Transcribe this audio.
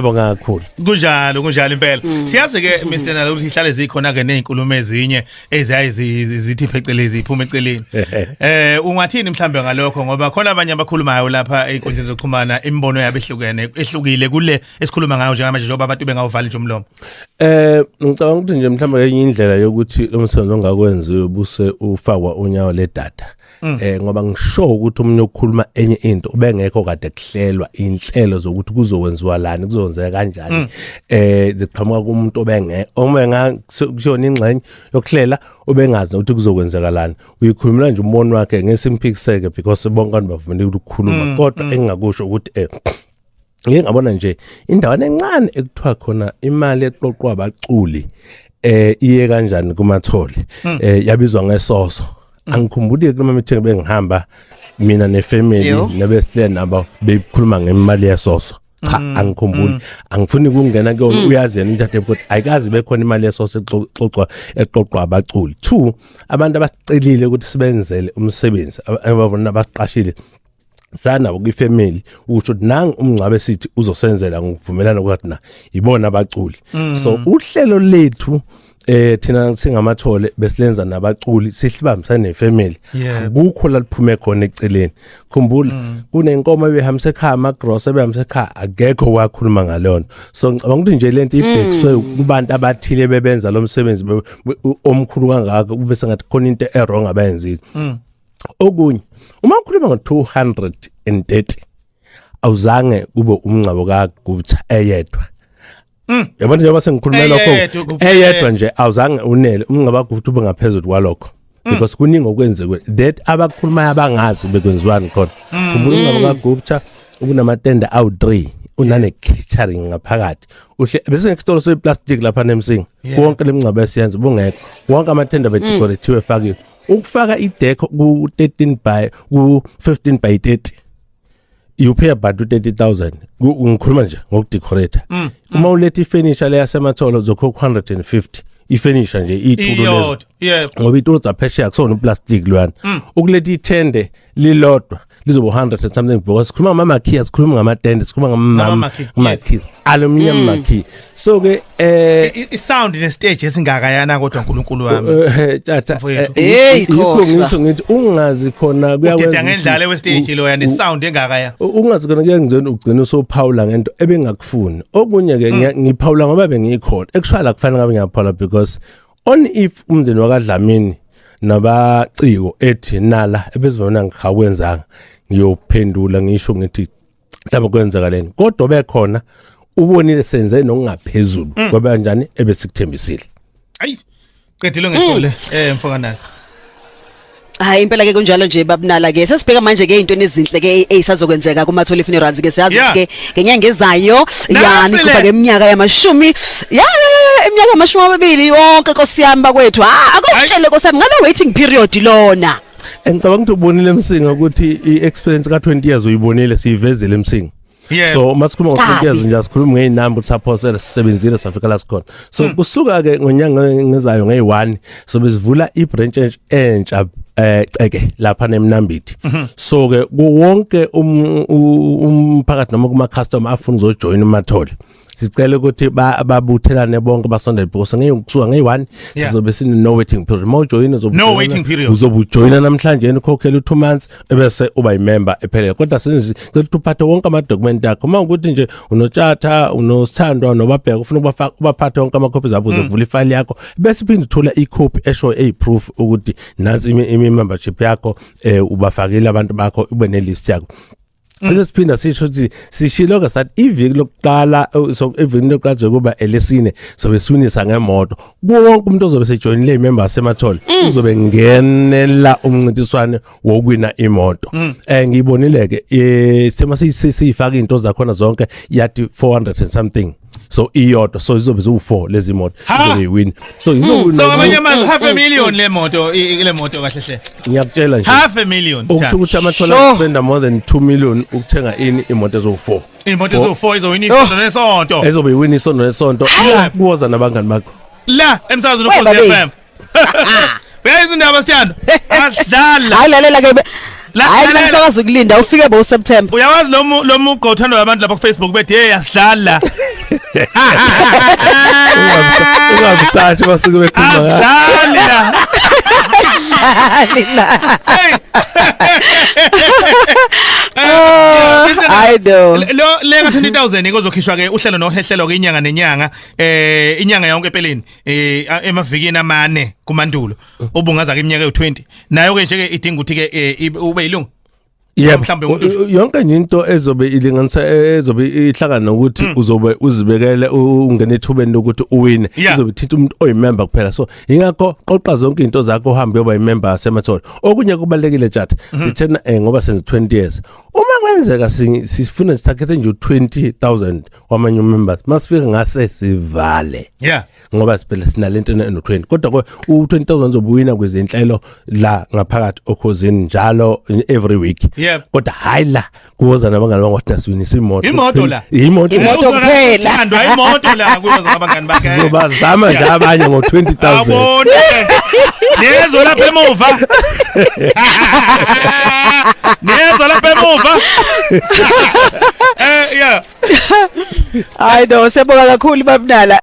Ngiyabonga kakhulu. Kunjalo, kunjalo impela. Siyazi ke Mr Nala ukuthi ihlale zikhona ke nezinkulumo ezinye eziyaye zithi phecelezi iphuma eceleni. Ungathini mhlambe ngalokho, ngoba khona abanye abakhulumayo lapha einkundleni zokuxhumana, imibono yabo ehlukene, ehlukile kule esikhuluma ngayo njengamanje, njengoba abantu bengawuvali nje umlomo. Ngicabanga ukuthi nje mhlawumbe enye indlela yokuthi lo msebenzi ongakwenziwe buse ufakwa unyawo ledada. Ngoba ngisho ukuthi umunye ukukhuluma enye into ubengekho kade kuhlelwa inhlelo zokuthi kuzokwenziwa lani, kuzokwenzeka kanjani. Ziqhamuka kumuntu obenge omenga kushona ingxenye yokuhlela, ubengazi ukuthi kuzokwenzeka lani. Uyikhulumela nje umbono wakhe, ngesimphikiseke because bonke abantu bavumelekile ukukhuluma, kodwa engingakusho ukuthi ngike ngabona nje indawana encane ekuthiwa khona imali eqoqwa abaculi iye kanjani kumathole, yabizwa ngesoso. Angikhumbuli kulama meeting bengihamba mina nefamily nebesihle nabo, bekhuluma ngemali yesoso. Cha, angikhumbuli, angifuni ukungena kuyona. Uyazi yena umthathe ukuthi ayikazi bekhona imali yesoso exoxwa, eqoqwa abaculi. Two, abantu abasicelile ukuthi sibenzele umsebenzi, ababona abaqashile hlala nabo kwifamily, usho ukuthi nangu umngcwabe sithi uzosenzela ngokuvumelana kwathi na ibona abaculi. So uhlelo lethu thina singamathole besilenza nabaculi, sihlibambisane nefamily. Akukho la liphume khona eceleni. Khumbula kunenkomo ebehambisa ekhaya, amagross ebehambisa ekhaya, akekho wakhuluma ngalona. So ngicabanga ukuthi nje lento ibhekiswe kubantu abathile bebenza lo msebenzi omkhulu kangaka, kube sengathi khona into e-wrong abayenzile. Okunye, uma ukhuluma ngo-230, awuzange kube umngcwabo kaGupta eyedwa. Yabona, njengoba sengikhuluma lokho, Eyedwa kuphela. Eyedwa nje awuzange unele umngcwabo kaGupta ube ngaphezulu kwalokho, because kuningi okwenziwe that abakhulumayo abangazi bekwenziwani khona. Khumbula, umngcwabo kaGupta kunamatende awu-3, unane catering ngaphakathi uhle bese ngesitolo seplastic lapha nemsinga. Wonke lemngcwabo esiyenza bungekho, wonke amathenda bedecorathiwe, efakiwe, ukufaka idecor ku 13 by ku 15 by 30, you pay about 30,000. Ngikhuluma nje ngokudecorate. Uma uletha ifurniture le yasematholo, uzokhokha 150, ifurniture nje, itulo lezi. Iyodwa, yebo. Ngoba itulo zaphesheya kusona uplastic lwana. Ukuletha ithende lilodwa lizoba 100 and something, because sikhuluma ngama-marquee, sikhuluma ngamatende, sikhuluma Ngama-marquee, yes. ngama-marquee, aluminium marquee. So ke I-sound nestage esingakayana, kodwa uNkulunkulu wami. Tjatha. Mfowethu. Hey, yikho khohlwa. ngisho ngithi ungazi khona Udeda kuyakwenza ngendlala westage loya nesound engakaya. Ungazi khona kuyangizona ugcina usophawula ngento ebengakufuni. Okunye ke, ngiphawula ngoba bengikhona. Actually akufanele ngabe ngiyaphawula, because on if umndeni wakwaDlamini nabaciko ethi nala ebezona ngihakwenzanga, ngiyophendula ngisho ngithi mhlawumbe kwenzakaleni, kodwa bekhona ubonile senze nokungaphezulu kwaba kanjani ebesikuthembisile. Ayi, qedile ngethole mfokanala. Hayi, impela ke kunjalo nje, babunala ke. Sesibheka manje ke into ezinhle ke ezisazokwenzeka kuma Thole Funerals ke. Siyazi ukuthi ke ngenyanga ezayo ya Nansi le. nigubha ke iminyaka yamashumi ya iminyaka yamashumi 20 yonke, Nkosi yami bakwethu. Ha, akutshele Nkosi yami ngalo waiting period lona. Ngicabanga ukuthi ubonile emsinga ukuthi i-experience ka-20 years uyibonile, siyivezile emsinga. So uma sikhuluma ngo-20 Kabi. years nje, asikhulumi ngey'namba ukuthi saphosela, sisebenzile safika la sikhona. So kusuka ke ngonyanga ngezayo ngeyi-1 sobe sivula i-branch entsha ceke lapha nemnambithi. So ke kuwonke umphakathi noma kuma customer afuna ukuzojoin umathole, sicela ukuthi babuthelane bonke, basondele, because ngeke kusuka ngeyi-1 sizobe sine no waiting period. Uma ujoyina uzobe No ujoyina- waiting period. uzobe ujoyina namhlanje, ukhokhela u-2 months ebese uba yimember ephelele. Kodwa senzi cela ukuthi uphathe wonke amadokumenti akho. Uma ukuthi nje unotshatha, unosithandwa, nobabheka ufuna ukubafaka, ubaphathe wonke amakhophi abo, uzokuvula ifayili yakho bese uphinde uthola ikhophi esho eyi-proof ukuthi nansi imi-membership yakho, ubafakile abantu bakho, ube ne-list yakho. Bese siphinda sisho ukuthi sishilo ke sathi iviki lokuqala, so iviki lokuqala nje kuba elesine, sobe siwinisa ngemoto kuwo wonke umuntu ozobe sejoyinile imember semathole, uzobe ngenela umncintiswano wokuwina imoto. Ngiyibonile ke, sema siyifaka izinto zakhona zonke, yathi 400 and something, so iyodwa, so izobe ziwu4 lezi moto izobe iwin, so izowina. So ngamanye amazwi, half a million le moto, le moto kahle hle. Ngiyakutshela nje. Half a million. Okusho ukuthi amathola spenda more than 2 million ukuthenga ini, imoto ezo4. Imoto ezo4 izowina isonto nesonto. Ezobe iwina isonto nesonto la kuwoza nabangani bakho. La emsakazweni We, Ukhozi babe. FM. Uyazi indaba, sithando. Asidlala. Hayi, lalela ke. Hayi mina Lalela. ngisakwazi ukulinda ufike bo September. Uyawazi lo mugqa othandwa abantu lapha ku Facebook bethi hey asidlali la. Ungabisathi basuke bekhuluma ngayo. Asidlali la. Lina. Hey. I know. Lo le ka 20000 ikozokhishwa ke uhlelo nohehlelo ke inyanga nenyanga inyanga yonke empeleni emavikini amane kumandulo ubungaza ke iminyaka ewu20 nayo ke nje ke idinga ukuthi ke ube yilungu. Yebo. Mhlawumbe umuntu- Yonke nje into ezobe ilinganisa ezobe ihlangana nokuthi uzobe uzibekele ungene ethubeni lokuthi uwine izobe ithinta umuntu oyimember kuphela. So ingakho qoqa zonke izinto zakho uhambe uyoba imember yaseMathole. Okunye kubalekile chat sithena ngoba senze 20 years. Uma kwenzeka sifuna sithathe nje u20000 wamanye members masifika ngase sivale. Ngoba siphela sinalento eno 20 kodwa ke u20000 uzobuwina kwezinhlelo la ngaphakathi okhozini njalo every week. Kodwa hayi la kuwoza nabangani bangu nasiwinisa imoto. Imoto la. Imoto. Imoto kuphela. Thandwa imoto la kuyoza abangani bakhe. Sizobazama nje abanye ngo20000. Abona. Nezo lapha emuva. Nezo lapha emuva. Yeah. Hayi no, siyabonga kakhulu babunala.